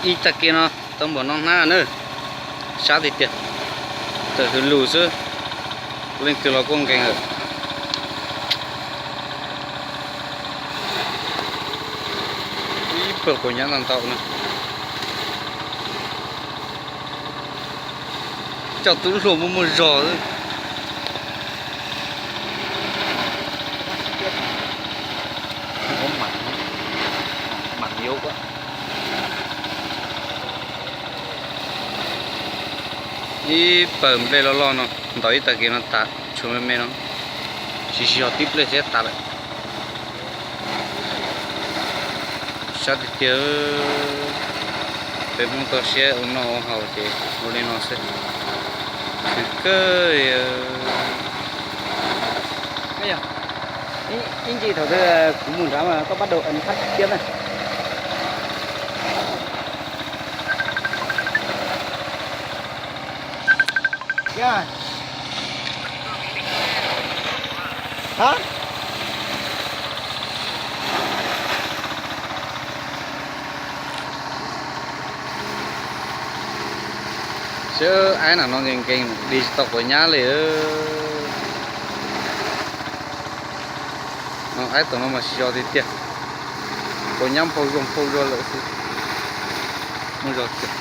Ib tag kis no tau npaum no hnab na, sab tiag tiag, tawm hws lus xwb, leej twg los kuj nkees lawm. Ib pawg quav nyab ntau ntau na. Coj tub hluas muaj muaj zog xwb. Ib pawg nplej loj loj no, ntaus ib tag kis no tas, tshuav me me no, tsis tsis yog tib nplej thiab tas lawm. Sab tiag tiag, peb Hmoob toj siab ua noj ua haus ces ua li no xwb, khwv kawg li. Ib ntsis thaum twg kuv mus nrad mas koj pab daus ntxhab tiab na. Seb, aib no nkees nkees, dig tsis tau quav nyab li. No aib tom no mas tsis yog tiag tiag, quav nyab nphau zog nphau zog lawm xwb, muaj zog tiag.